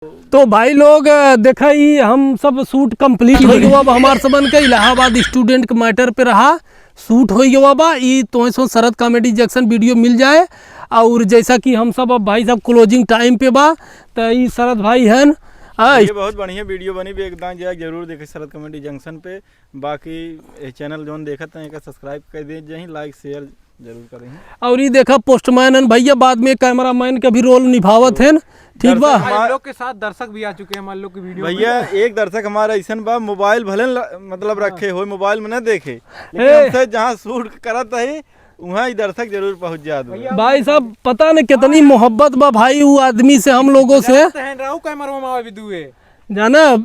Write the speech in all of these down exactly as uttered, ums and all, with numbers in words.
तो भाई लोग, अ, देखा, ई हम सब shoot complete होइ गवा बा हमार सबन के, इलाहाबाद student के matter पे रहा, shoot होइ गवा बा। ई तोहे सो शरद Comedy Junction video मिल जाए। और जैसा कि हम सब अब भाई साहब closing time पे बा, त ई शरद भाई हन। हाँ, ये बहुत बढ़िया video बनी बे, एकदम जाए जरूर देखे शरद Comedy Junction पे। बाकी ये channel जौन देखत हैं, एका subscribe कर दे जाही, like share जरूर करें। और ई देखा, postman हन भैया, बाद में cameraman के भी role निभावत हन, ठीक बा? दर्शक हमार- हम लोग के साथ दर्शक भी आ चुके हैं हमारे लोग की video में। भैया, एक दर्शक हमारा ऐसन बा, mobile भले न ल-, मतलब हाँ। रखे हो, mobile में न देखे, लेकिन ए! हमसे जहाँ shoot करत है, वहाँ ही दर्शक जरूर पहुँच जात बा। भैया, भाई साहब, पता न कितनी हाँ। मोहब्बत बा भाई, वो आदमी से, हम लोगों से। जानत हैं, रहू camera में आवे दुए। जाना,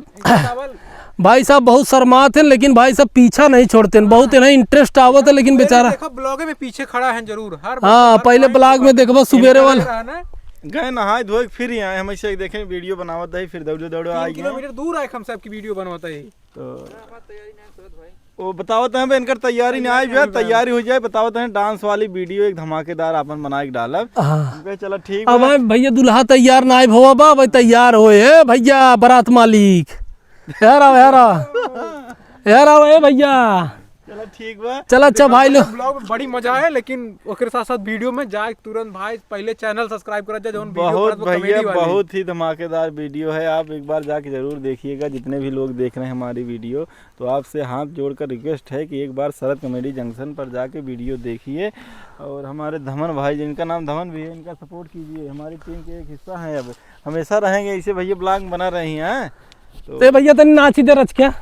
भाई साहब बहुत शर्मात हैं, लेकिन भाई साहब पीछा नहीं छोड़ते हैं, बहुत इन्हें interest आवत है, लेकिन मेरे बेचारा देखो, vlog में पीछे खड़ा है जरूर, हर हाँ, हर पहले point vlog में देखबा, सुबेरे वाला। रहा ना। गए नहाए धोए के फिर ही आए, हम ऐसे देखें, video बनावत है, फिर दौड़ो दौड़ो तीन आ गए। किलोमीटर दूर आए, हम सब की video बनवाता है। तो वो बतावत हैं बे, इनकर तैयारी ना आई भैया, तैयारी हो जाए, बतावत हैं, dance वाली video एक धमाकेदार आपन बना के डालब। हाँ। हम कहे, "चला ठीक अब बा।" हम भैया दुल्हा तैयार ना आए भवा बा, भाई तैयार होए, ए भैया बारात मालिक, यार आओ, यार आओ, यार आओ, ए भैया। चला ठीक बा। चला अच्छा भाई लो। Vlog में बड़ी मजा आए, लेकिन ओकरे साथ साथ video में जाए तुरंत भाई, पहले channel subscribe करा जा, जौन video बहुत बनत बा भैया, comedy वाली। बहुत ही धमाकेदार video है, आप एक बार जाके जरूर देखिएगा। जितने भी लोग देख रहे हैं हमारी video, तो आपसे हाथ जोड़कर request है कि एक बार शरद Comedy Junction पर जाके video देखिए और हमारे धमन भाई, जिनका नाम धमन भी है, इनका support कीजिए। हमारी team के एक हिस्सा हैं, अब हमेशा रहेंगे ऐसे भैया, vlog बना रहे हैं। तो ते भैया तनी नाची दे रच क्या?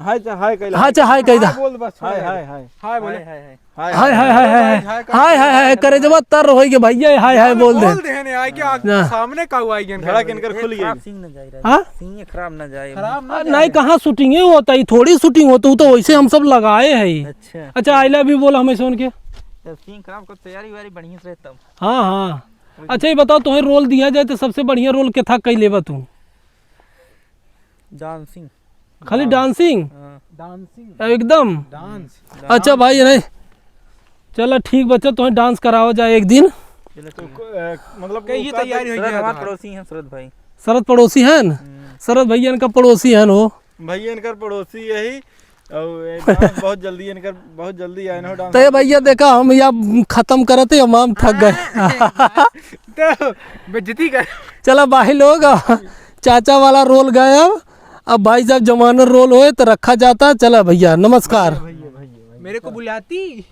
हाय चा-, हाय कैला। हाय चा, हाय कैला। हाय बोल बस, हाय, हाय, हाय। हाय बोले। हाय, हाय, हाय, हाय। हाय, हाय, हाय, हाय, हाय, हाय, करेजवा तर होई गे भैया, हाय, हाय, बोल दे। बोल दे ने, आय के आग ना। सामने का हुआ, आइगन धड़क इनकर खुल गई। खराब सीन न जाए रहे। हाँ? सीन खराब न जाए। खराब न आ, जाए। नहीं, कहाँ shooting है होता है, थोड़ी shooting होता, वो तो वैसे हम सब लगाए हैं। अच्छा। अच्छा, I love you बोल हमें सुन के। तो सीन खराब को तैयारी वारी बढ़िया से तब। हाँ, हाँ। अच्छा, ये बताओ, तुम्हें role दिया जाए तो सबसे बढ़िया role के था, कई लेबा तू? Dancing। खाली हाँ। Dancing? हाँ। Dancing। एकदम? Dance। अच्छा भाई, नहीं, चला ठीक बच्चा, तुम्हें dance करावा जाए एक दिन। चलो तो ठीक है। को-, अ, मतलब कई वो ये का तैयारी देख- हुई शरद है हमारे तुम्हारी? पड़ोसी हैं, शरद भाई। शरद पड़ोसी हैं न? हम्म। शरद भैया इनका पड़ोसी हैं हो। भैया इनकर पड़ोसी यही, और ये dance बहुत जल्दी इनकर, बहुत जल्दी आए न हो dance। तो ये भैया देखा, हम या खत्म करते, हम, हम थक गए। तो बेइज्जती कर। चला भाई लोग, चाचा वाला role गए अब। अब भाई साहब जमानर role होए तो रखा जाता। चला भैया, नमस्कार। मेरे को बुलाती।